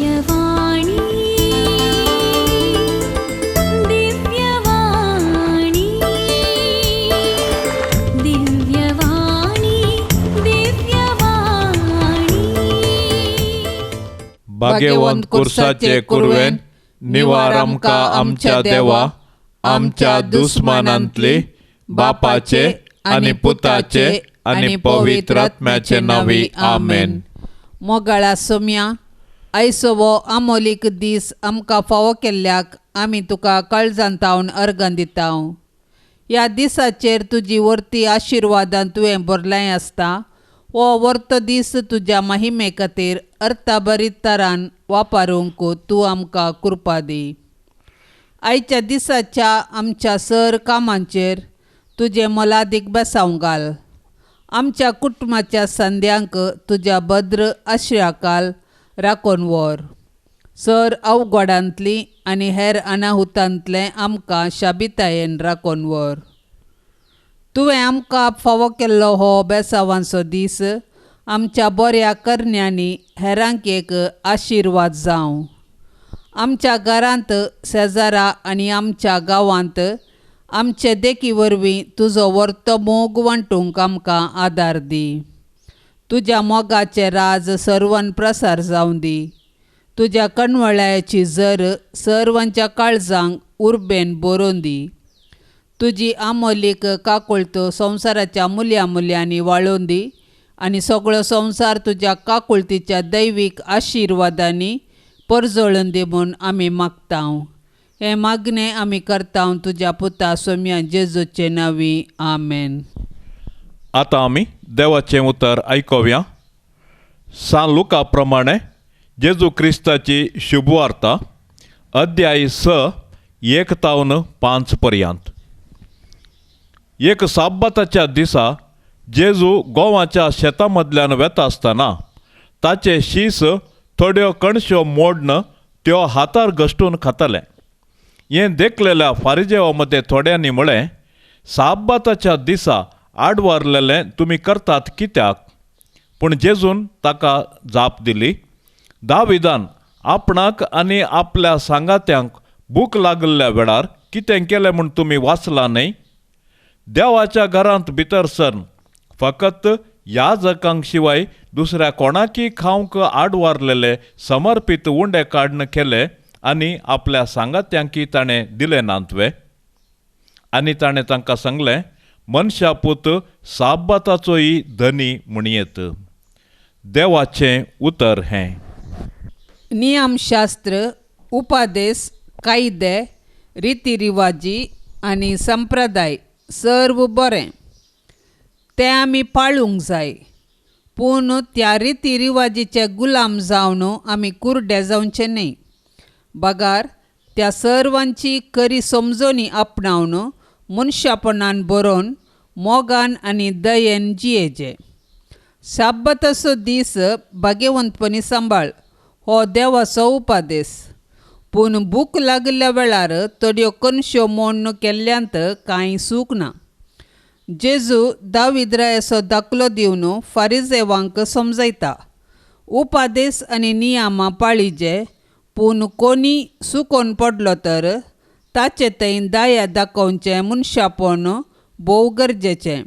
दिव्यवाणी, दिव्यवाणी, दिव्यवाणी, दिव्यवाणी. भाग्यवंत कुर्साचे कुरवेन निवार आमकां आमच्या देवा, आमच्या दुस्मानांतली, बापाचे आनी पुताचे आनी पवित्र आत्म्याचे नांवी, आमेन. मोगाळा सोम्या, आयचो हो आमोलीक दीस आमकां फावो केल्ल्याक आमी तुका काळजान तावन अर्गां दिता. ह्या दिसाचेर तुजी वर्ती आशिर्वादान तुवें भरलें आसता. हो वर्तो दीस तुज्या महिमे खातीर अर्थाभरीत तरान वापरूंक तूं आमकां कृपा दी. आयच्या दिसाच्या आमच्या सर कामांचेर तुजें मोलादीक बेसांव घाल. आमच्या कुटुंबाच्या संद्यांक तुज्या भद्र आश्रयाकाल राखून व्हर. सर अवघडांतली आनी हेर अनाहुतांतलें आमकां शाबितायेन राखून व्हर. तुवें आमकां फावो केल्लो हो बेसावांचो दीस आमच्या बऱ्या करण्यांनी हेरांक एक आशिर्वाद जावं. आमच्या घरांत, शेजारा आनी आमच्या गांवांत आमचे देखी वरवीं तुजो वर्तो मोग वांटूंक आमकां आदार दी. तुज्या मोगाचें राज सर्वान प्रसार जावं दी. तुज्या कणवळ्याची जर सर्वांच्या काळजांक उर्बेन बरोवन दी. तुजी आमोलीक काकुळत संवसाराच्या मुल्या मुल्यांनी वाळोवन दी आनी सगळो संवसार तुज्या काकुळतीच्या दैवीक आशिर्वादांनी परजळून दी म्हूण आमी मागता. हें मागणें आमी करता तुज्या पुता सोम्या जेजूचे नांवी, आमेन. आतां आमी देवाचें उतर आयकुया. सान लुका प्रमाणे जेजू क्रिस्ताची शुभवार्ता, अध्याय 6, 1 तावन 5 पर्यंत. एक साब्बाताच्या दिसा जेजू गोवाच्या शेता मदल्यान वेता आसतना ताचे शीस थोड्यो कणश्यो मोडन त्यो हातार घश्टून खाताले. हें देखलेल्या फारिजेवा मदें थोड्यांनी म्हळें, साब्बाताच्या दिसा आडवारलेलें तुमी करतात कित्याक? पूण जेजून ताका जाप दिली, दाविदान आपणाक आनी आपल्या सांगात्यांक भूक लागिल्ल्या वेळार कितें केलें म्हूण तुमी वाचलां न्हय? देवाच्या घरांत भितर सरन फकत याजकांक शिवाय दुसऱ्या कोणाकी खावंक आडवारलेले समर्पीत उंडे काडून केले आनी आपल्या सांगात्यांकी ताणें दिले नात वे? आनी ताणें तांकां सांगलें, मनशा पूत साब्बाताचोय धनी म्हणयेत. देवाचें उतर हें. नियमशास्त्र, उपादेस, कायदे, रितीरिवाजी आनी संप्रदाय सर्व बरें, तें आमी पाळूंक जाय. पूण त्या रिती रिवाजीचे गुलाम जावन आमी कुरडे जावचे न्हय, बगार त्या सर्वांची खरी समजणी आपणावन मनशापणान बरोवन मोगान आनी दयेन जियेचे. साब्बाताचो दीस भाग्यवंतपणी सांबाळ हो देवाचो उपादेस. पूण भूक लागिल्ल्या वेळार थोड्यो कणश्यो मोडून केल्ल्यांत कांय सूख ना. जेजू दाविद्रायाचो दाखलो दिवन फारिजेवांक समजयता, उपादेस आनी नियमां पाळिजे, पूण कोणी सुकोन पडलो तर ताचे थंय दया दाखोवचें मनशापण भोव गरजेचें.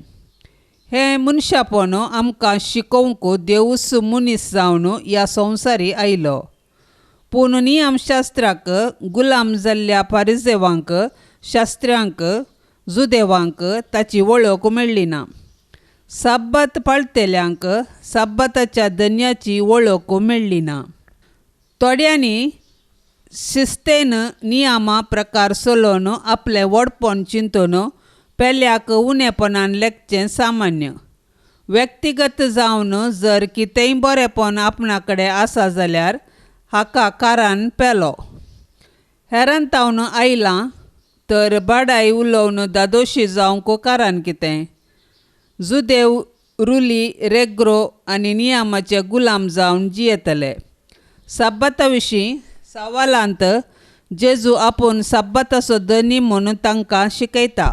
हें मनशापण आमकां शिकोवंक देवूच मनीस जावन ह्या संवसारी आयलो. पूण नियमशास्त्राक गुलाम जाल्ल्या फारिजेवांक, शास्त्र्यांक, जुदेवांक ताची वळख मेळ्ळी ना. साब्बात पाळटेल्यांक साब्बाताच्या धन्याची वळख मेळ्ळी ना. थोड्यांनी शिस्तेन नियमा प्रकार चलोवन आपलें व्हडपण चिंतून पेल्याक उणेपणान लेखचें सामान्य. व्यक्तिगत जावन जर कितेंय बरेंपण आपणा कडेन आसा जाल्यार हाका कारान पेलो. हेरान तावन आयलां तर बाडाय उलोवन दादोशी जावंक कारान कितें? जुदेव रुली, रेग्रो आनी नियमाचे गुलाम जावन जियेतले. साब्बाता विशीं सवालांत जेजू आपूण साब्बाताचो धनी म्हूण तांकां शिकयता.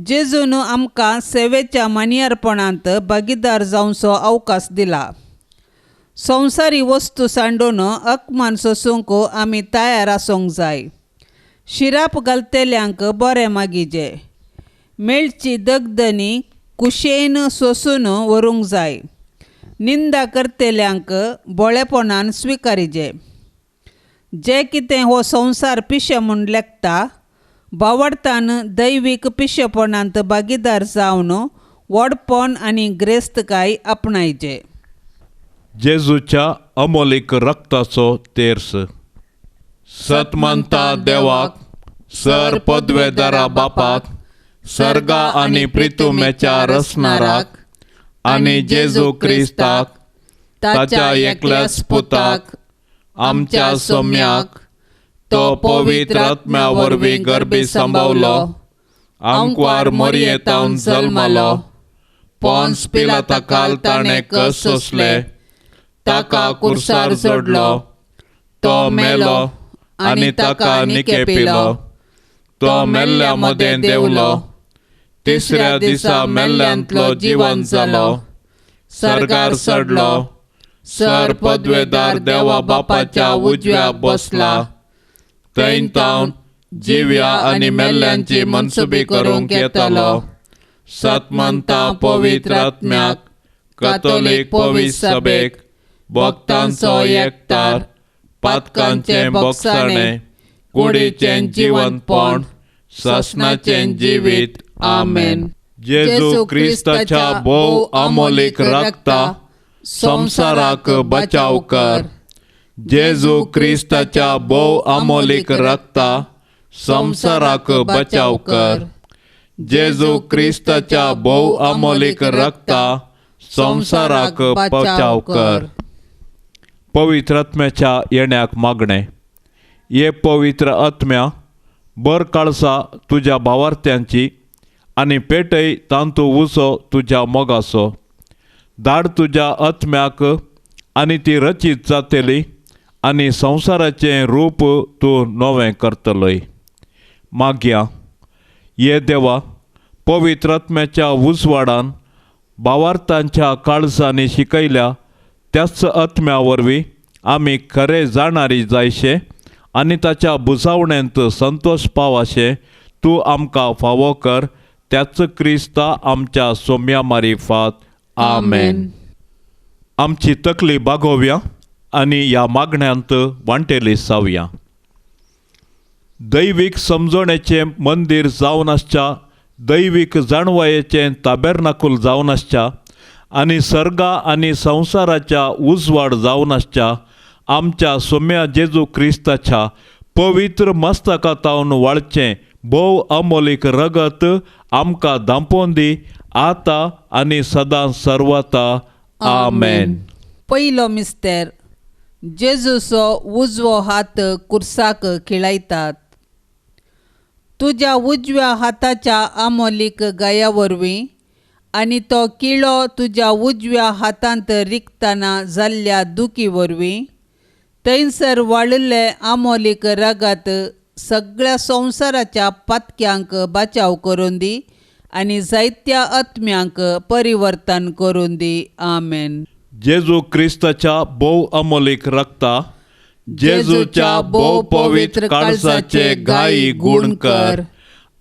जेजून आमकां सेवेच्या मान्यपणांत भागीदार जावचो अवकाश दिला. संवसारी वस्तू सांडून अकमान सोसूंक आमी तयार आसूंक जाय. शिराप घालतल्यांक बरें मागीजे. मेळची दगदनी कुशेन सोसून व्हरूंक जाय. निंदा करतल्यांक बोळेपणान स्विकारीजे. जे कितें हो संवसार पिशें म्हूण लेखता बावडतान दैवीक पिशेपणांत भागीदार जावन व्हडपण आनी ग्रेस्तकाय आपणायचे. जेजूच्या अमोलीक रक्ताचो तेर्स. सतमंता देवाक, सर पदवेदारा बापाक, सर्गा आनी प्रितुमेच्या रसणाराक आनी जेजू क्रिस्ताक ताच्या एकल्याच पुताक आमच्या सोम्याक, तो पवित्र आत्म्या वरवीं गर्भी सांबावलो, आमक्वार मोरयेतावन जल्मलो, पोन्स पिलाता काल ताणें कस सोंसले, ताका कुर्सार जोडलो, तो मेलो आनी ताका निकेपिलो, तो मेल्ल्या मदें देंवलो, तिसऱ्या दिसा मेल्ल्यांतलो जिवन जालो, सर्गार चडलो, सर पदवेदार देवा बापाच्या उजव्या बसला, थंय तावन जिव्या आनी मेल्ल्यांची मनसुबी करूंक येतालो. सतमंता पवित्र आत्म्याक, कथोलीक पवित्र सभेक, भक्तांचो एकतार, पातकांचें बोगसाणें, कुडीचें जिवनपण, सासणाचें जिवीत. आमेन. जेजू क्रिस्ताच्या भोव अमोलीक रक्ता संवसाराक बचाव कर. जेजू क्रिस्ताच्या भोव अमोलीक रक्ता संवसाराक बचाव कर. जेजू क्रिस्ताच्या भोव अमोलीक रक्ता संवसाराक बचाव कर. पवित्र आत्म्याच्या येण्याक मागणें. ये पवित्र आत्म्या, बर काळसा तुज्या भावार्थ्यांची आनी पेटय तांतू उजो तुज्या मोगाचो. धाड तुज्या आत्म्याक आनी ती रचीत जातली आनी संवसाराचें रूप तूं नवें करतलोय. मागया. ये देवा, पवित्र आत्म्याच्या उजवाडान भावार्थांच्या काळजांनी शिकयल्या त्याच आत्म्या वरवीं आमी खरें जाणारी जायशे आनी ताच्या बुजावणेंत संतोश पावाशे तूं आमकां फावो कर. त्याच क्रिस्ता आमच्या सोम्या मारिफात. आमेन. आमची तकली बागोवया आनी ह्या मागण्यांत वांटेली जावया. दैवीक समजणेचें मंदीर जावन आसच्या, दैवीक जाणवायेचें ताबेरनाकूल जावन आसच्या आनी सर्गा आनी संवसाराच्या उजवाड जावन आसच्या आमच्या सोम्या जेजू क्रिस्ताच्या पवित्र मस्तका तावन वाळचें भोव अमोलीक रगत आमकां दांपोवन दी आतां आनी सदां सर्वता. आमेन. पयलो मिस्तेर. जेजूचो उजवो हात कुर्साक खिळायतात. तुज्या उजव्या हाताच्या आमोलीक गाया वरवीं आनी तो किळो तुज्या उजव्या हातांत रिगतना जाल्ल्या दुखी वरवीं थंयसर वाडिल्लें आमोलीक रगत सगळ्या संवसाराच्या पातक्यांक बचाव करून दी आनी जायत्या आत्म्यांक परिवर्तन करून दी. आमेन. जेजू क्रिस्ताच्या भोव अमोलीक रक्ता, जेजूच्या भोव पवित्र काळजाचे गायी गुण कर.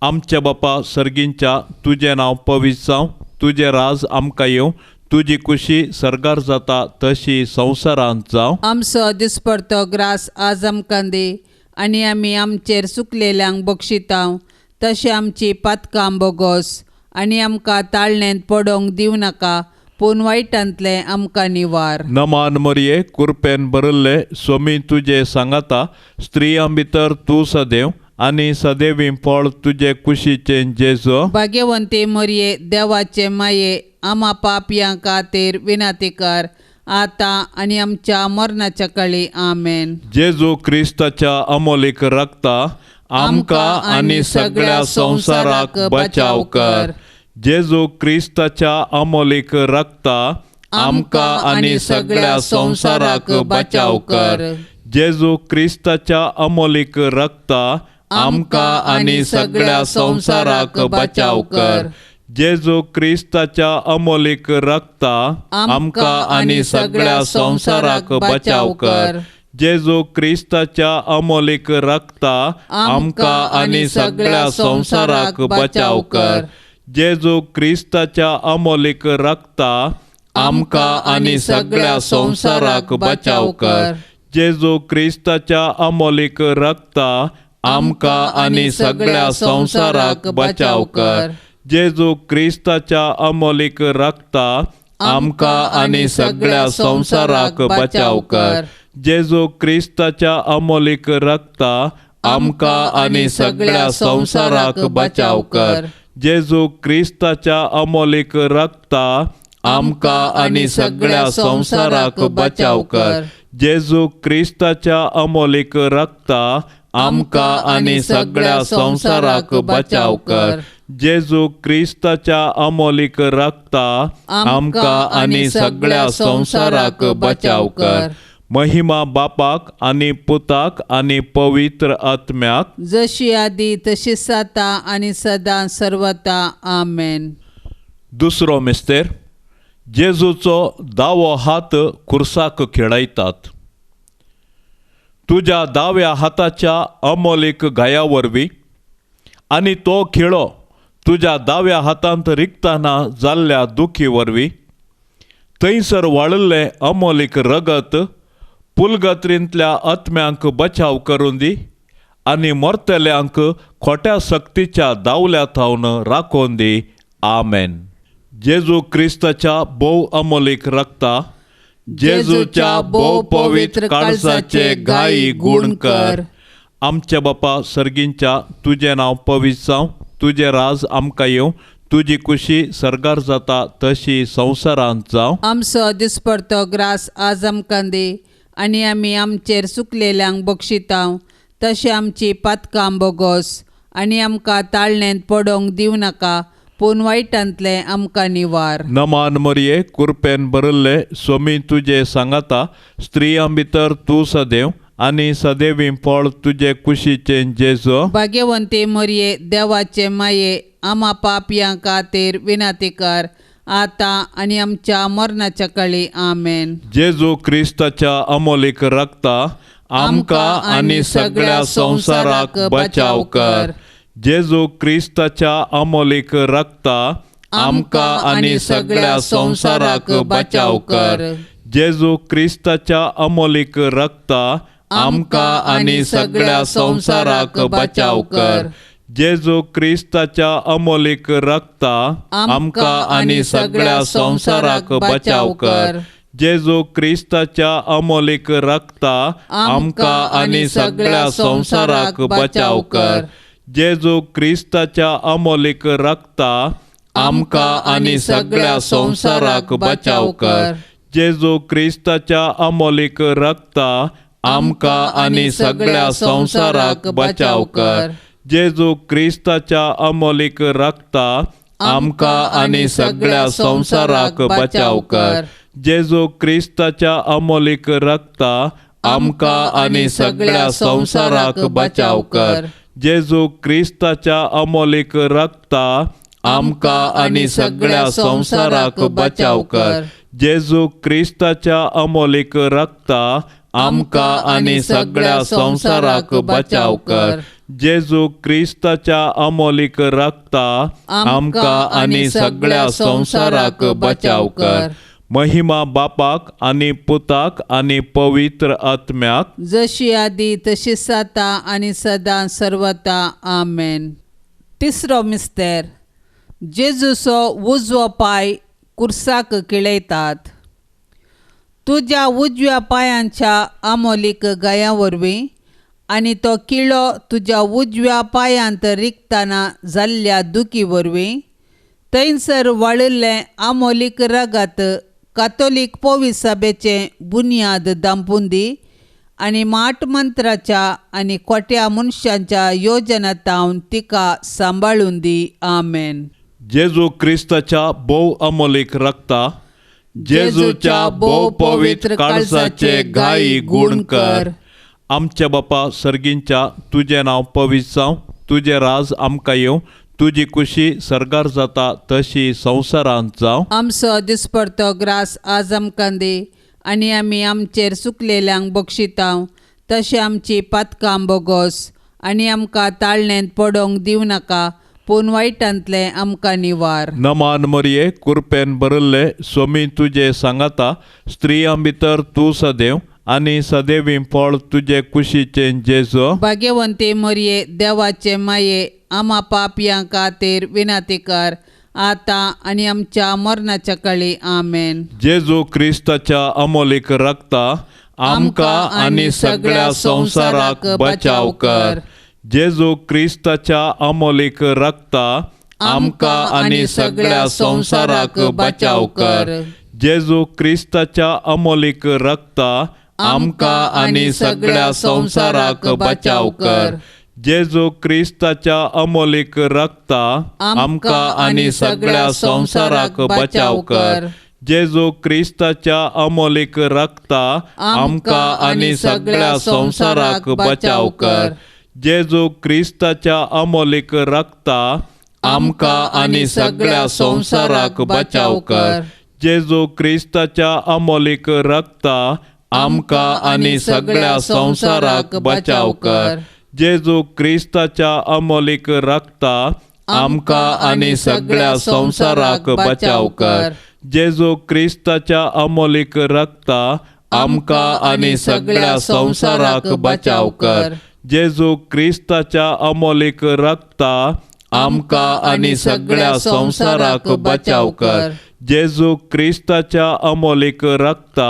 आमच्या बापा सर्गींच्या, तुजें नांव पवित्र जावं, तुजें राज आमकां येवं, तुजी कुशी सर्गार जाता तशी संवसारांत जावं. आमचो दिसपडतो ग्रास आज आमकां दी आनी आमी आमचेर चुकलेल्यांक बक्षितांव तशें आमची पातकां बोगोस आनी आमकां ताळणेंत पडोवंक दिवं नाका, पूण वायटांतलें आमकां निवार. नमान मरये, कुरपेन भरिल्ले, सोमी तुजे सांगाता, स्त्रियां भितर तूं सदैव आनी सदैवी फळ तुजे कुशीचें जेजू. भाग्यवंती मरये, देवाचे माये, आमा पापयां खातीर विनंती कर आतां आनी आमच्या मरणाच्या काळी. आमेन. जेजू क्रिस्ताच्या अमोलीक रक्ता आमकां आनी सगळ्या संवसाराक बचाव कर. जेजू क्रिस्ताच्या अमोलीक रक्ता आमकां आनी सगळ्या संवसाराक बचाव कर. जेजू क्रिस्ताच्या अमोलीक रक्ता आमकां आनी सगळ्या संवसाराक बचाव कर. जेजू क्रिस्ताच्या अमोलीक रक्ता आमकां आनी सगळ्या संवसाराक बचाव कर. जेजू क्रिस्ताच्या अमोलीक रक्ता आमकां आनी सगळ्या संवसाराक बचाव कर. जेजू क्रिस्ताच्या अमोलीक रक्ता आमकां आनी सगळ्या संवसाराक बचाव कर. जेजू क्रिस्ताच्या अमोलीक रक्ता आमकां आनी सगळ्या संवसाराक बचाव कर. जेजू क्रिस्ताच्या अमोलीक रक्ता आमकां आनी सगळ्या संवसाराक बचाव कर. जेजू क्रिस्ताच्या अमोलीक रक्ता आमकां आनी सगळ्या संवसाराक बचाव कर. जेजू क्रिस्ताच्या अमोलीक रक्ता आमकां आनी सगळ्या संवसाराक बचाव कर. जेजू क्रिस्ताच्या अमोलीक रक्ता आमकां आनी सगळ्या संवसाराक बचाव कर. जेजू क्रिस्ताच्या अमोलीक रक्ता आमकां आनी सगळ्या संवसाराक बचाव कर. महिमा बापाक आनी पुताक आनी पवित्र आत्म्याक, जशी आदी तशी जाता आनी सदां सर्वता. आमेन. दुसरो मिस्तेर, जेजूचो दावो हात खुर्साक खेळयतात. तुज्या दाव्या हाताच्या अमोलीक घाया वरवीं आनी तो खिळो तुज्या दाव्या हातांत रिगतना जाल्ल्या दुखी वरवीं थंयसर वाळिल्लें अमोलीक रगत पुलगत्रींतल्या आत्म्यांक बचाव करून दी आनी मरतल्यांक खोट्या सक्तीच्या दावल्या थावन राखोवन दी. आमेन. जेजू क्रिस्ताच्या भोव अमोलीक रक्ता, जेजूच्या भोव पवित्र काळजाचे घाई गूण कर. आमच्या बापा सर्गींच्या, तुजें नांव पवित्र जावं, तुजें राज आमकां येवं, तुजी कुशी सर्गार जाता तशी संवसारांत जावं. आमचो दिसपडतो ग्रास आज आमकां दी आनी आमी आमचेर चुकलेल्यांक बक्षितांव तशें आमची पातकां बोगोस आनी आमकां ताळणेंत पडोवंक दिवं नाका, पूण वायटांतलें आमकां निवार. नमान मरये, कुरपेन भरिल्ले स्वामी तुजे सांगाता, स्त्रियां भितर तूं सदैव आनी सदैवी फळ तुजे कुशीचें जेजू. भाग्यवंती मरये, देवाचे माये, आमा पापयां खातीर विनंती कर आतां आनी आमच्या मरणाच्या कळी. आमेन. जेजू क्रिस्ताच्या अमोलीक रक्ता आमकां आनी सगळ्या संवसाराक बचाव कर. जेजू क्रिस्ताच्या अमोलीक रक्ता आमकां आनी सगळ्या संवसाराक बचाव कर. जेजू क्रिस्ताच्या अमोलीक रक्ता आमकां आनी सगळ्या संवसाराक बचाव कर. जेजू क्रिस्ताच्या अमोलीक रक्ता आमकां आनी सगळ्या संवसाराक बचाव कर. जेजू क्रिस्ताच्या अमोलीक रक्ता आमकां आनी सगळ्या संवसाराक बचाव कर. जेजू क्रिस्ताच्या अमोलीक रक्ता आमकां आनी सगळ्या संवसाराक बचाव कर. जेजू क्रिस्ताच्या अमोलीक रक्ता आमकां आनी सगळ्या संवसाराक बचाव कर. जेजू क्रिस्ताच्या अमोलीक रक्ता आमकां आनी सगळ्या संवसाराक बचाव कर. जेजू क्रिस्ताच्या अमोलीक रक्ता आमकां आनी सगळ्या संवसाराक बचाव कर. जेजू क्रिस्ताच्या अमोलीक रक्ता आमकां आनी सगळ्या संवसाराक बचाव कर. जेजू क्रिस्ताच्या अमोलीक रक्ता आमकां आनी सगळ्या संवसाराक बचाव कर. जेजू क्रिस्ताच्या अमोलीक रक्ता आमकां आनी सगळ्या संवसाराक बचाव कर. महिमा बापाक आनी पुताक आनी पवित्र आत्म्याक, जशी आदी तशी जाता आनी सदां सर्वता. आमेन. तिसरो मिस्तेर, जेजूचो उजवो पांय कुर्साक किळयतात. तुज्या उजव्या पांयांच्या आमोलीक गाया वरवीं आनी तो किळो तुज्या उजव्या पांयांत रिगतना जाल्ल्या दुखी वरवीं थंयसर वाळिल्लें आमोलीक रगत कातोलीक पोविसाबेचें बुन्याद दांपून दी आनी माट मंत्राच्या आनी खोट्या मनशांच्या योजना तावन तिका सांबाळून दी. आमेन. जेजू क्रिस्ताच्या भोव अमोलीक रक्ता, जेजूच्या भोव पवित्र काळजाचे घाई गूण कर. आमच्या बापा सर्गींच्या, तुजें नांव पवित्र जावं, तुजें राज आमकां येवं, तुजी कुशी सर्गार जाता तशी संवसारांत जावं. आमचो दिसपडतो ग्रास आज आमकां दी आनी आमी आमचेर चुकलेल्यांक बक्षितांव तशें आमची पातकां बोगोस आनी आमकां ताळणेंत पडोवंक दिवं नाका पूण वायटांतलें आमकां निवार. नमान मरये कुरपेन भरिल्ले स्वामी तुजे सांगाता स्त्रियां भितर तूं सदैव आनी सदैवी फळ तुजे कुशीचें जेजू. भाग्यवंती मरये देवाचे माये आमा पापयां खातीर विनंती कर आतां आनी आमच्या मरणाच्या कळी. आमेन. जेजू क्रिस्ताच्या अमोलीक रक्ता आमकां आनी सगळ्या संवसाराक बचाव कर. जेजू क्रिस्ताच्या अमोलीक रक्ता आमकां आनी सगळ्या संवसाराक बचाव कर. जेजू क्रिस्ताच्या अमोलीक रक्ता आमकां आनी सगळ्या संवसाराक बचाव कर. जेजू क्रिस्ताच्या अमोलीक रक्ता आमकां आनी सगळ्या संवसाराक बचाव कर. जेजू क्रिस्ताच्या अमोलीक रक्ता आमकां आनी सगळ्या संवसाराक बचाव कर. जेजू क्रिस्ताच्या अमोलीक रक्ता आमकां आनी सगळ्या संवसाराक बचाव कर. जेजू क्रिस्ताच्या अमोलीक रक्ता आमकां आनी सगळ्या संवसाराक बचाव कर. जेजू क्रिस्ताच्या अमोलीक रक्ता आमकां आनी सगळ्या संवसाराक बचाव कर. जेजू क्रिस्ताच्या अमोलीक रक्ता आमकां आनी सगळ्या संवसाराक बचाव कर. जेजू क्रिस्ताच्या अमोलीक रक्ता आमकां आनी सगळ्या संवसाराक बचाव कर. जेजू क्रिस्ताच्या अमोलीक रक्ता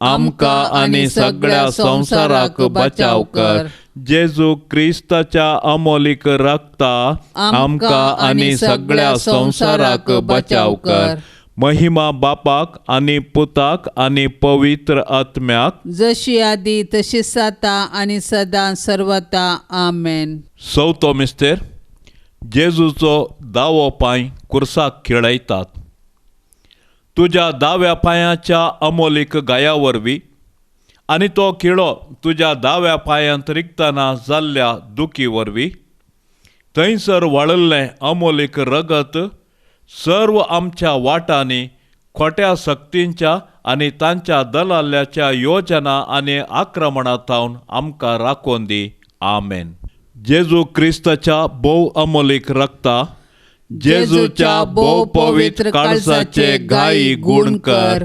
आमकां आनी सगळ्या संवसाराक बचाव कर. जेजू क्रिस्ताच्या अमोलीक रक्ता आमकां आनी सगळ्या संवसाराक बचाव कर. महिमा बापाक आनी पुताक आनी पवित्र आत्म्याक, जशी आदी तशी आतां आनी सदां सर्वता. आमेन. चवथो मिस्तेर जेजूचो दावो पांय कुर्साक खेळयतात. तुज्या दाव्या पांयाच्या अमोलीक गाया वरवीं आनी तो खिळो तुज्या दाव्या पांयांत रिगतना जाल्ल्या दुखी वरवीं थंयसर वाळिल्लें अमोलीक रगत सर्व आमच्या वाटांनी खोट्या सक्तींच्या आनी तांच्या दलाल्याच्या योजना आनी आक्रमणा थावन आमकां राखून दी. आमेन. जेजू क्रिस्ताच्या भोव अमोलीक रक्ता जेजूच्या भोव पवित्र काळजाचे गायी गुण कर.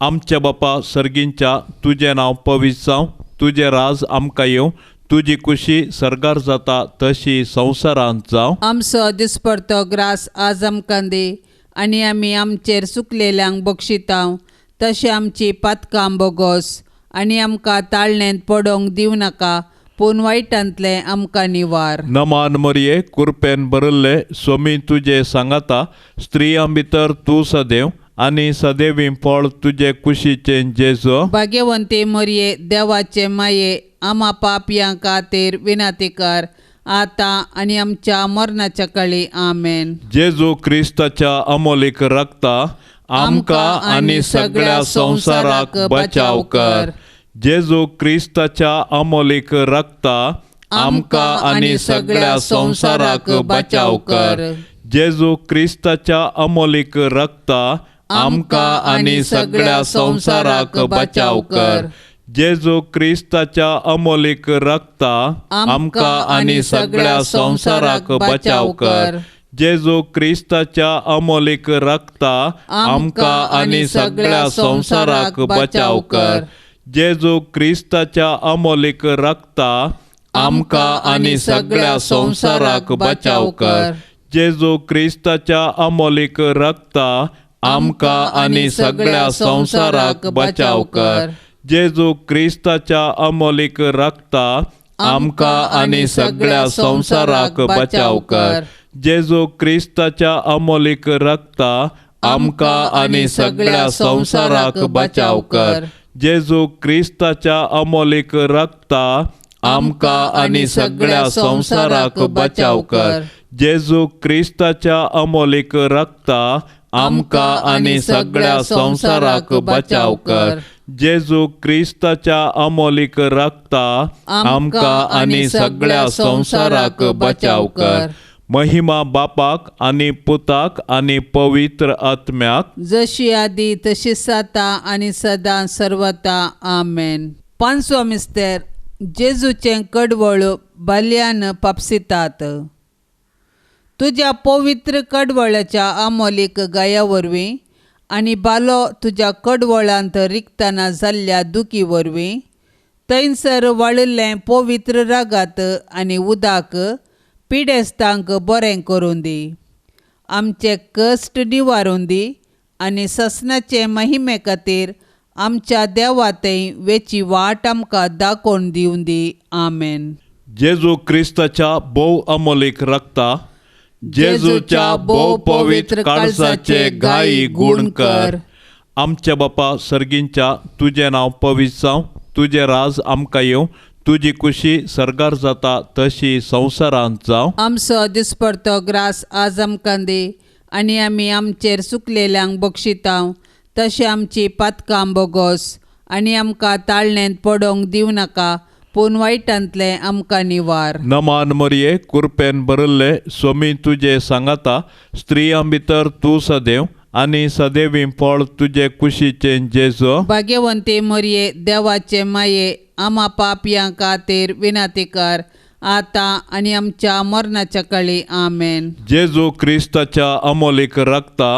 आमच्या बापा सर्गींच्या तुजें नांव पवित्र जावं, तुजें राज आमकां येवं, तुजी कुशी सर्गार जाता तशी संवसारांत जावं. आमचो दिसपडतो ग्रास आज आमकां दी आनी आमी आमचेर चुकलेल्यांक बक्षितांव तशें आमची पातकां बोगोस आनी आमकां ताळणेंत पडोवंक दिवं नाका पूण वायटांतलें आमकां निवार. नमान मरये कुरपेन भरिल्ले स्वामी तुजे सांगाता स्त्रियां भितर तूं सदैव आनी सदैवी फळ तुजे कुशीचें जेजू. भाग्यवंती मरये देवाचे माये आमा पापयां खातीर विनंती कर आतां आनी आमच्या मरणाच्या कळी. आमेन. जेजू क्रिस्ताच्या अमोलीक रक्ता आमकां आनी सगळ्या संवसाराक बचाव कर. जेजू क्रिस्ताच्या अमोलीक रक्ता आमकां आनी सगळ्या संवसाराक बचाव कर. जेजू क्रिस्ताच्या अमोलीक रक्ता आमकां आनी सगळ्या संवसाराक बचाव कर. जेजू क्रिस्ताच्या अमोलीक रक्ता आमकां आनी सगळ्या संवसाराक बचाव कर. जेजू क्रिस्ताच्या अमोलीक रक्ता आमकां आनी सगळ्या संवसाराक बचाव कर. जेजू क्रिस्ताच्या अमोलीक रक्ता आमकां आनी सगळ्या संवसाराक बचाव कर. जेजू क्रिस्ताच्या अमोलीक रक्ता आमकां आनी सगळ्या संवसाराक बचाव कर. जेजू क्रिस्ताच्या अमोलीक रक्ता आमकां आनी सगळ्या संवसाराक बचाव कर. जेजू क्रिस्ताच्या अमोलीक रक्ता आमकां आनी सगळ्या संवसाराक बचाव कर. जेजू क्रिस्ताच्या अमोलीक रक्ता आमकां आनी सगळ्या संवसाराक बचाव कर. जेजू क्रिस्ताच्या अमोलीक रक्ता आमकां आनी सगळ्या संवसाराक बचाव कर. जेजू क्रिस्ताच्या अमोलीक रक्ता आमकां आनी सगळ्या संवसाराक बचाव कर. महिमा बापाक आनी पुताक आनी पवित्र आत्म्याक. जशी आदी तशी जाता आनी सदां सर्वता. आमेन. पांचवो मिस्तेर. जेजूचें कडवळ बाल्यान पापसितात. तुज्या पवित्र कडवळाच्या आमोलीक गाया वरवीं आनी बालो तुज्या कडवळांत रिगतना जाल्ल्या दुखी वरवीं थंयसर वाळिल्लें पवित्र रागात आनी उदक पिडेस्तांक बरें करूं दी. आमचे कश्ट निवारून दी आनी ससनाचे महिमे खातीर आमच्या देवा थंय वेची वाट आमकां दाखोवन दिवं दी. आमेन. जेजू क्रिस्ताच्या भोव अमोलीक रक्ता, जेजूच्या भोव पवित्र काळजाचे गायी गुण कर. आमच्या बापा सर्गींच्या, तुजें नांव पवित्र जावं, तुजें राज आमकां येवं, तुजी कुशी सर्गार जाता तशी संवसारांत जावं. आमचो दिसपडतो ग्रास आज आमकां दी आनी आमी आमचेर चुकलेल्यांक बक्षितांव तशें आमची पातकां बोगोस आनी आमकां ताळणेंत पडोवंक दिवं नाका, पूण वायटांतलें आमकां निवार. नमान मरये, कुरपेन भरिल्ले, स्वामी तुजे सांगाता, स्त्रियां भितर तूं सदैव आनी सदैवी फळ तुजे कुशीचें जेजू. भाग्यवंती मरये, देवाचे माये, आमा पापयां खातीर विनंती कर आतां आनी आमच्या मरणाच्या कळी. आमेन. जेजू क्रिस्ताच्या अमोलीक रक्ता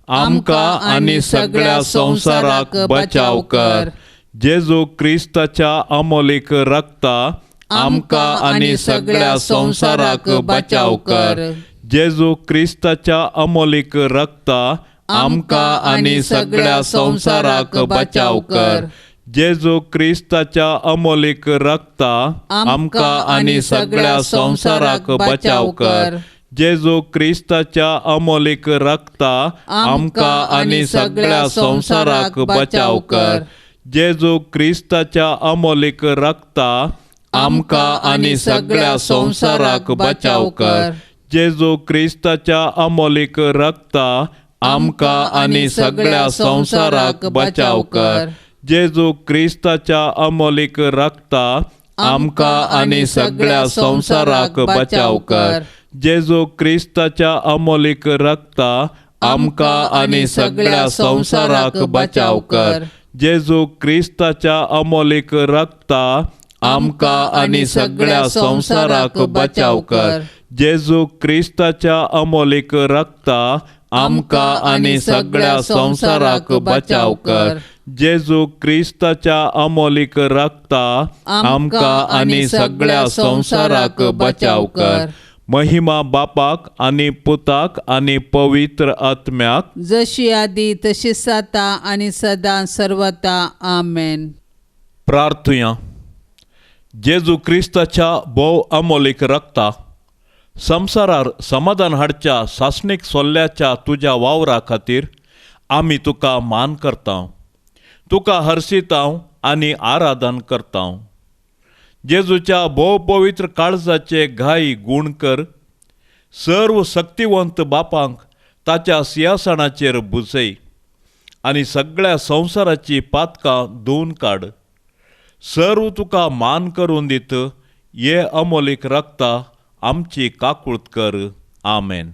आमकां आनी सगळ्या संवसाराक बचाव कर. जेजू क्रिस्ताच्या अमोलीक रक्ता आमकां आनी सगळ्या संवसाराक बचाव कर. जेजू क्रिस्ताच्या अमोलीक रक्ता आमकां आनी सगळ्या संवसाराक बचाव कर. जेजू क्रिस्ताच्या अमोलीक रक्ता आमकां आनी सगळ्या संवसाराक बचाव कर. जेजू क्रिस्ताच्या अमोलीक रक्ता आमकां आनी सगळ्या संवसाराक बचाव कर. जेजू क्रिस्ताच्या अमोलीक रक्ता आमकां आनी सगळ्या संवसाराक बचाव कर. जेजू क्रिस्ताच्या अमोलीक रक्ता आमकां आनी सगळ्या संवसाराक बचाव कर. जेजू क्रिस्ताच्या अमोलीक रक्ता आमकां आनी सगळ्या संवसाराक बचाव कर. जेजू क्रिस्ताच्या अमोलीक रक्ता आमकां आनी सगळ्या संवसाराक बचाव कर. जेजू क्रिस्ताच्या अमोलीक रक्ता आमकां आनी सगळ्या संवसाराक बचाव कर. जेजू क्रिस्ताच्या अमोलीक रक्ता आमकां आनी सगळ्या संवसाराक बचाव कर. जेजू क्रिस्ताच्या अमोलीक रक्ता आमकां आनी सगळ्या संवसाराक बचाव कर. महिमा बापाक आनी पुताक आनी पवित्र आत्म्याक, जशी आदी तशी जाता आनी सदां सर्वता. आमेन. प्रार्थुया. जेजू क्रिस्ताच्या भोव अमोलीक रक्ता संवसारार समाधान हाडच्या सासणीक सोल्ल्याच्या तुज्या वावरा खातीर आमी तुका मान करता, तुका हर्शितांव आनी आराधन करता. जेजूच्या भोव पवित्र काळजाचे घाई गूण कर, सर्व शक्तिवंत बापांक ताच्या सिंहासनाचेर बुजय आनी सगळ्या संवसाराची पातकां धुवन काड. सर्व तुका मान करून दित ये अमोलीक रक्ता आमची काकूळत कर. आमेन.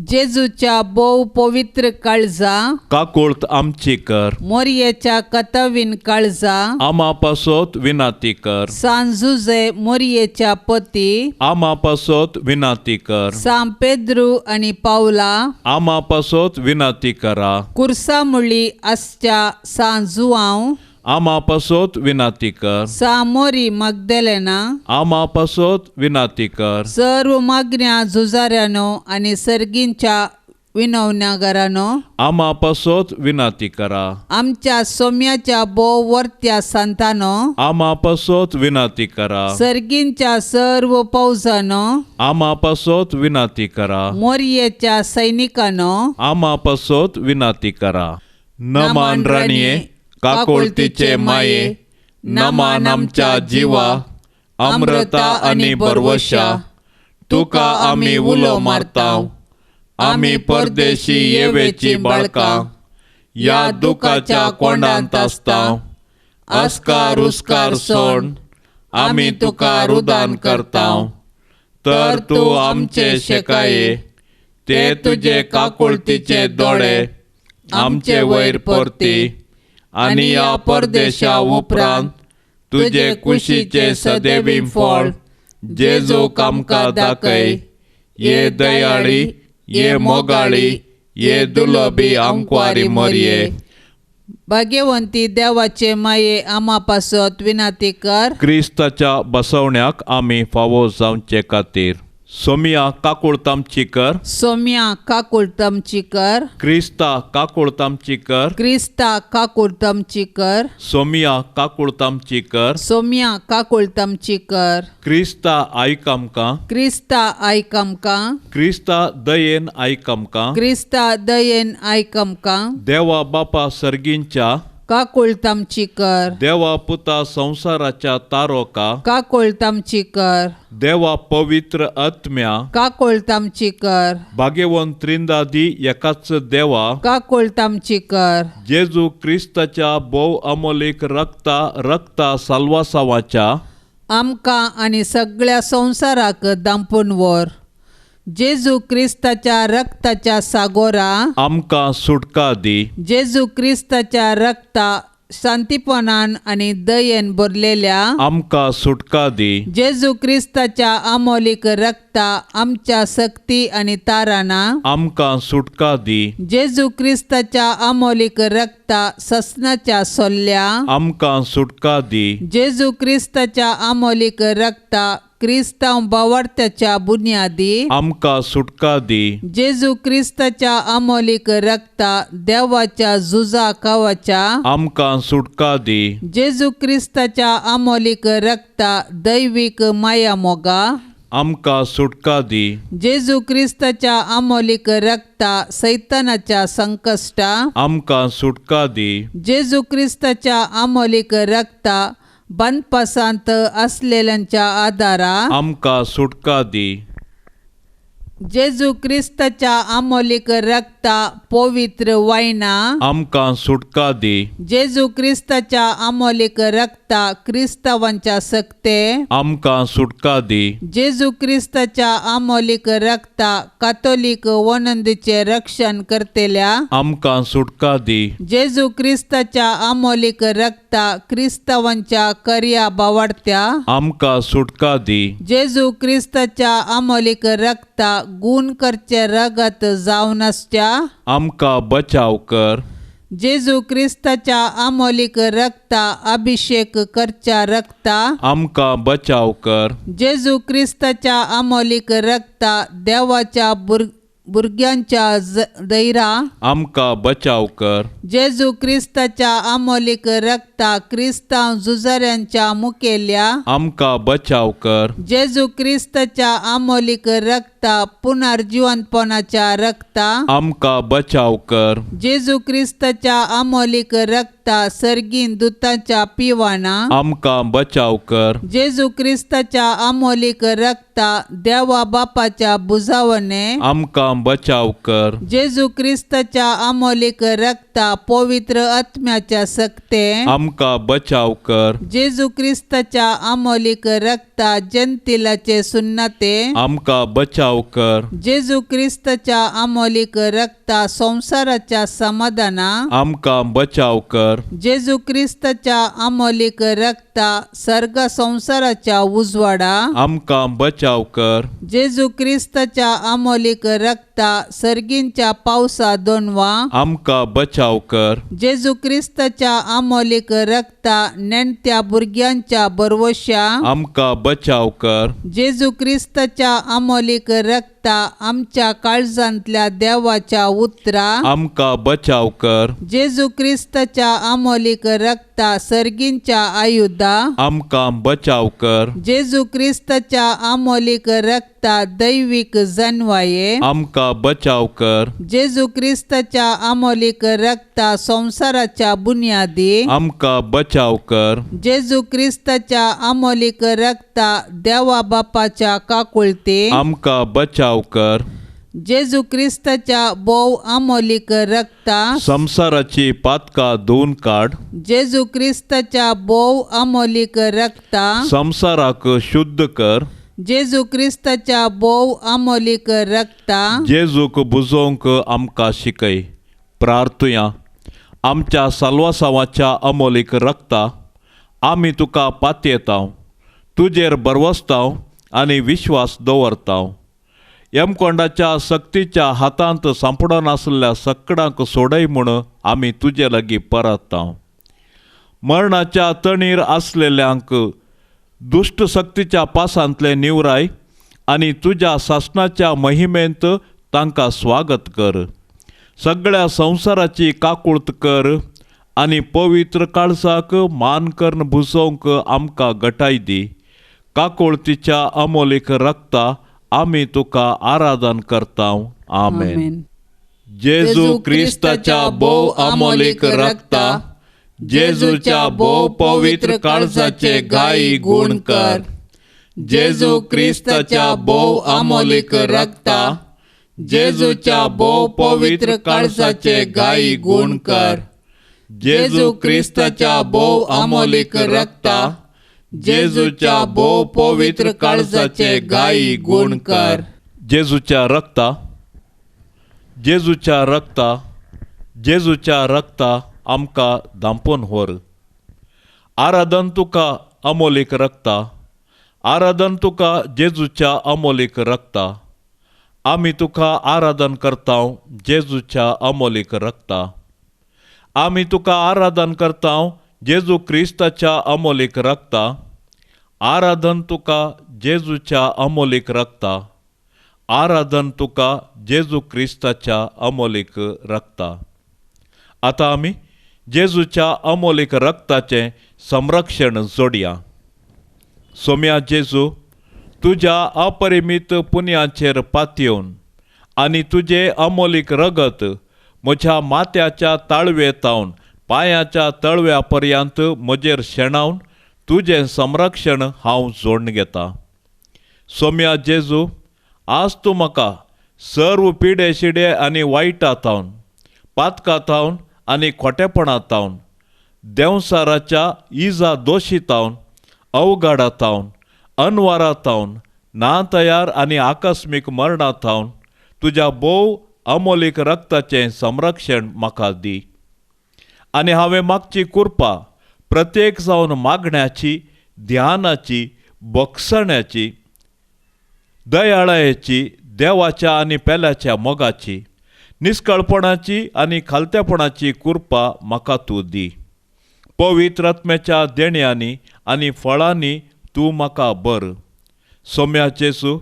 जेजूच्या भोव पवित्र काळजा काकूळत आमची कर. मोरयेच्या कतवीन काळजा आमा पासत विनाती कर. सान जुजे मोरयेच्या पती आमा पासत विनाती कर. सान पेद्रू आनी पावला आमा पासत विनाती करा. कुर्सामुळी आसच्या सान जुआंव आमा पासत विनाती कर. सामोरी मगदेलेना आमा पासत विनाती कर. सर्व मागण्या झुजाऱ्यानो आनी सर्गींच्या विनवण्यागारानो आमा पासत विनाती करा. आमच्या सोम्याच्या भोव वर्त्या संतानो आमा पासत विनाती करा. सर्गींच्या सर्व पौजानो आमा पासत विनाती करा. मोरयेच्या सैनिकानो आमा पासत विनाती करा. नमान राणये, काकोळतीचे माये, नमान आमच्या जिवा, अमृता आनी बरवशा, तुका आमी उलो मारता. आमी परदेशी येवेची बाळकां, ह्या दुखाच्या कोंडांत आसता. अस्कार उस्कार सोड आमी तुका रुदान करता. तर तूं आमचे शेकाये ते तुजे काकुळतीचे दोळे आमचे वयर परती आनी ह्या परदेशा उपरांत तुजे कुशीचे सदैवी फळ जेजूक आमकां दाखय. ये दयाळी, ये मोगाळी, ये दुलबी आंकवारी मरये, भाग्यवंती देवाचे माये आमा पासत विनाती कर. क्रिस्ताच्या बसवण्याक आमी फावो जावचे खातीर सोमिया काकुळतामची कर. सोम्या काकुळतमची कर. क्रिस्ता काकुळतामची कर. क्रिस्ता काकुळतमची कर. सोमिया काकुळतामची कर. सोम्या काकुळतमची कर. क्रिस्ता आयक आमकां. क्रिस्ता आयक आमकां. क्रिस्ता दयेन आयक आमकां. क्रिस्ता दयेन आयक आमकां. देवा बापा सर्गींच्या काकुळतमची कर. देवा पुता संवसाराच्या तारोका काकुळतमची कर. देवा पवित्र आत्म्या काकुळतमची कर. भाग्यवंत त्रिंदादी एकाच देवा काकुळतमची कर. जेजू क्रिस्ताच्या भोव अमोलीक रक्ता रक्ता साल्वासावाच्या आमकां आनी सगळ्या संवसाराक दांपून व्हर. जेजू क्रिस्ताच्या रक्ताच्या सागोरा आमकां सुटका दी. जेजू क्रिस्ताच्या रक्ता शांतीपणान आनी दयेन भरलेल्या आमकां सुटका दी. जेजू क्रिस्ताच्या अमोलीक रक्ता आमच्या सक्ती आनी ताराना आमकां सुटका दी. जेजू क्रिस्ताच्या अमोलीक रक्ता ससनाच्या सोल्ल्या आमकां सुटका दी. जेजू क्रिस्ताच्या अमोलीक रक्ता क्रिस्तांव बावडत्याच्या बुन्यादी आमकां सुटका दी. जेजू क्रिस्ताच्या अमोलीक रक्ता देवाच्या झुजा कवाच्या आमकां सुटका दी. जेजू क्रिस्ताच्या अमोलीक रक्ता दैवीक माया मोगा आमकां सुटका दी. जेजू क्रिस्ताच्या अमोलीक रक्ता सैतानाच्या संकश्टा आमकां सुटका दी. जेजू क्रिस्ताच्या अमोलीक रक्ता बांदपासांत असलेल्यांच्या आदारा आमकां सुटका दी. जेजू क्रिस्ताच्या अमोलीक रक्ता पवित्र वायना आमकां सुटका दी. जेजू क्रिस्ताच्या अमोलीक रक्ता क्रिस्तावांच्या सक्ते आमकां सुटका दी. जेजू क्रिस्ताच्या अमोलीक रक्ता कातोलीक वनंदीचे रक्षण करतेल्या आमकां सुटका दी. जेजू क्रिस्ताच्या अमोलीक रक्ता क्रिस्तावांच्या कर्या बावडत्या आमकां सुटका दी. जेजू क्रिस्ताच्या अमोलीक रक्ता गुण करचे रगत जावन आसच्या आमकां बचाव कर. जेजू क्रिस्ताच्या अमोलीक रक्ता अभिषेक करच्या रक्ता आमकां बचाव कर. जेजू क्रिस्ताच्या अमोलीक रक्ता देवाच्या भुरग्यांच्या दैरा आमकां बचाव कर. जेजू क्रिस्ताच्या अमोलीक रक्ता क्रिस्तांव झुजाऱ्यांच्या मुखेल्या आमकां बचाव कर. जेजू क्रिस्ताच्या अमोलीक रक्ता पुनर्जिवंतपणाच्या रक्ता आमकां बचाव कर. जेजू क्रिस्ताच्या अमोलीक रक्ता सर्गीन दुताच्या पिवाना आमकां बचाव कर. जेजू क्रिस्ताच्या अमोलीक रक्ता देवा बापाच्या बुजावणे आमकां बचाव कर. जेजू क्रिस्ताच्या अमोलीक रक्ता पवित्र आत्म्याच्या सक्ते आमकां बचाव कर. जेजू क्रिस्ताच्या अमोलीक रक्ता जनतिलाचे सुन्नते आमकां बचाव कर. जेजू क्रिस्ताच्या अमोलीक रक्ता संवसाराच्या समाधाना आमकां बचाव कर. जेजू क्रिस्ताच्या अमोलीक रक्ता सर्ग संवसाराच्या उजवाडा आमकां बचाव कर. जेजू क्रिस्ताच्या अमोलीक रक्ता सर्गींच्या पावसा दोनवा आमकां बचाव कर. जेजू क्रिस्ताच्या अमोलीक रक्ता नेणत्या भुरग्यांच्या बरवश्या आमकां बचाव कर. जेजू क्रिस्ताच्या अमोलीक रक्ता आमच्या काळजांतल्या देवाच्या उतरा आमकां बचाव कर. जेजू क्रिस्ताच्या अमोलीक रक्ता सर्गींच्या आयुधा आमकां बचाव कर. जेजू क्रिस्ताच्या अमोलीक रक्ता दैवीक जनवाये आमकां बचाव कर. जेजू क्रिस्ताच्या अमोलीक रक्ता संवसाराच्या बुन्यादी आमकां बचाव कर. जेजू क्रिस्ताच्या अमोलीक रक्ता देवा बापाच्या काकुळते आमकां बचाव कर. जेजू क्रिस्ताच्या भोव अमोलीक रक्ता संवसाराची पातकां धुवन काड. जेजू क्रिस्ताच्या भोव अमोलीक रक्ता संवसाराक शुद्ध कर. जेजू क्रिस्ताच्या भोव आमोलीक रक्ता जेजूक बुजोवंक आमकां शिकय. प्रार्थुया. आमच्या साल्वासांवाच्या अमोलीक रक्ता आमी तुका पातयेतांव, तुजेर बरवसतांव आनी विश्वास दवरतांव. यमकोंडाच्या सक्तीच्या हातांत सांपडून आसल्या सकडांक सोडय म्हूण आमी तुजे लागीं परततांव. मरणाच्या तणीर आसलेल्यांक दुश्ट सक्तीच्या पासांतले निवराय आनी तुज्या सासणाच्या महिमेंत तांकां स्वागत कर. सगळ्या संवसाराची काकूळत कर आनी पवित्र काळसाक मान करून भुसोवंक आमकां गटाय दी. काकुळतीच्या अमोलीक रक्ता आमी तुका आराधन करतांव. आमेन. जेजू क्रिस्ताच्या भोव अमोलीक रक्ता जेजूच्या भोव पवित्र काळजाचे गायी गुण कर. जेजू क्रिस्ताच्या भोव अमोलीक रक्ता जेजूच्या भोव पवित्र काळजाचे गायी गुण कर. जेजू क्रिस्ताच्या भोव अमोलीक रक्ता जेजूच्या भोव पवित्र काळजाचे गायी गुण कर. जेजूच्या रक्ता, जेजूच्या रक्ता, जेजूच्या रक्ता आमकां धांपून व्हर. आराधन तुका अमोलीक रक्ता, आराधन तुका जेजूच्या अमोलीक रक्ता. आमी तुका आराधन करतांव जेजूच्या अमोलीक रक्ता. आमी तुका आराधन करतांव जेजू क्रिस्ताच्या अमोलीक रक्ता. आराधन तुका जेजूच्या अमोलीक रक्ता. आराधन तुका जेजू क्रिस्ताच्या अमोलीक रक्ता. आतां आमी जेजूच्या अमोलीक रक्ताचें संरक्षण जोडया. सोम्या जेजू, तुज्या अपरिमीत पुण्याचेर पातयेवन आनी तुजें अमोलीक रगत म्हज्या माथ्याच्या ताळवे तावन पांयाच्या तळव्या पर्यंत म्हजेर शेणावन तुजें संरक्षण हांव जोडून घेता. सोम्या जेजू, आज तूं म्हाका सर्व पिडे शिडे आनी वायटा थावन, पातका थावन आनी खोटेपणा थावन, देंवसाराच्या इजा दोशी थावन, अवघडा थावन, अनवारा थावन, ना तयार आनी आकस्मीक मरणा थावन तुज्या भोव अमोलीक रक्ताचें संरक्षण म्हाका दी. आनी हांवें मागची कृपा प्रत्येक जावन मागण्याची, ध्यानाची, बक्षण्याची, दयाळायेची, देवाच्या आनी पेल्याच्या मोगाची, निस्कळपणाची आनी खालतेपणाची कृपा म्हाका तूं दी. पवित्र आत्म्याच्या देण्यांनी आनी फळांनी तूं म्हाका बर. सोम्या जेजू,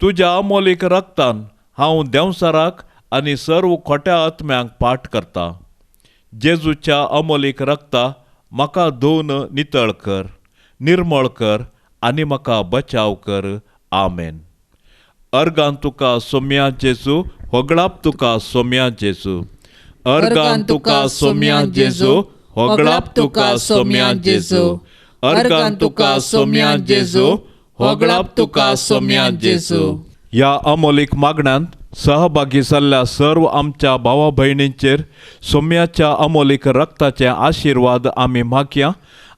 तुज्या अमोलीक रक्तान हांव देंवसाराक आनी सर्व खोट्या आत्म्यांक पाठ करता. जेजूच्या अमोलीक रक्ता म्हाका धुवन नितळ कर, निर्मळ कर आनी म्हाका बचाव कर. आमेन. अर्गान तुका सोम्या जेजू, होगळाप तुका सोम्या जेजू. अर्गान तुका सोम्या जेजू, होगळाप तुका सोम्या जेजू. अर्गान तुका सोम्या जेजू, होगळाप तुका सोम्या जेजू. ह्या अमोलीक मागण्यांत सहभागी जाल्ल्या सर्व आमच्या भावा भयणींचेर सोम्याच्या अमोलीक रक्ताचे आशिर्वाद आमी मागया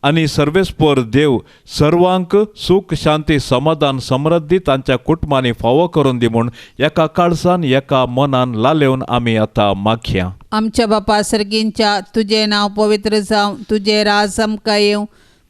आनी सर्वेस्पर देव सर्वांक सूख, शांती, समाधान, समृद्धी तांच्या कुटुंबांनी फावो करून दी म्हूण एका काळजान एका मनान लालेवन आमी आतां मागया. आमच्या बापा सर्गींच्या, तुजें नांव पवित्र जावं, तुजें राज आमकां येवं,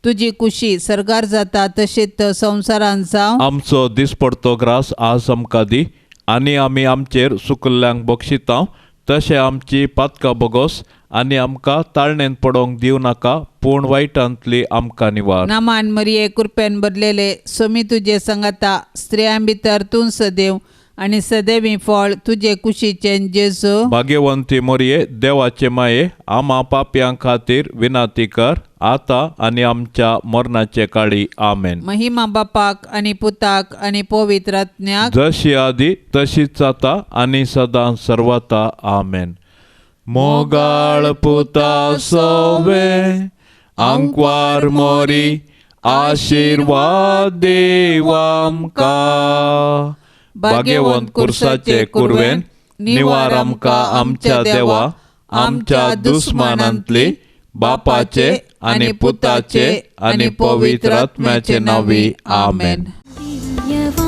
तुजी कुशी सर्गार जाता तशीच संवसारांत जावं. आमचो दिसपडतो ग्रास आज आमकां दी आनी आमी आमचेर सुकल्ल्यांक बक्षितांव तशें आमची पातकां बोगोस आनी आमकां ताळणेन पडोवंक दिवं नाका, पूण वायटांतली आमकां निवार. नामान मरिये, कृपेन भरलेले, सोमी तुजे संगाता, स्त्रियां भितर तूं सदैव आनी सदैवी फळ तुजे कुशीचें जेजू. भाग्यवंती मरिये, देवाचे माये, आमा पापयां खातीर विनंती कर आतां आनी आमच्या मरणाचे काळी. आमेन. महिमा बापाक आनी पुताक आनी पवित्र आत्म्याक, जशी आदी तशीच आतां आनी सदां सर्वता. आमेन. मोगाळ पुता सोवे आंकवार मोरी, आशिर्वाद देव आमकां. भाग्यवंत कुर्साचे कुरवेन निवार आमकां आमच्या देवा, आमच्या दुस्मानांतली, बापाचे आनी पुताचे आनी पवित्र आत्म्याचे नांवी. आमेन. दिव्यवाणी.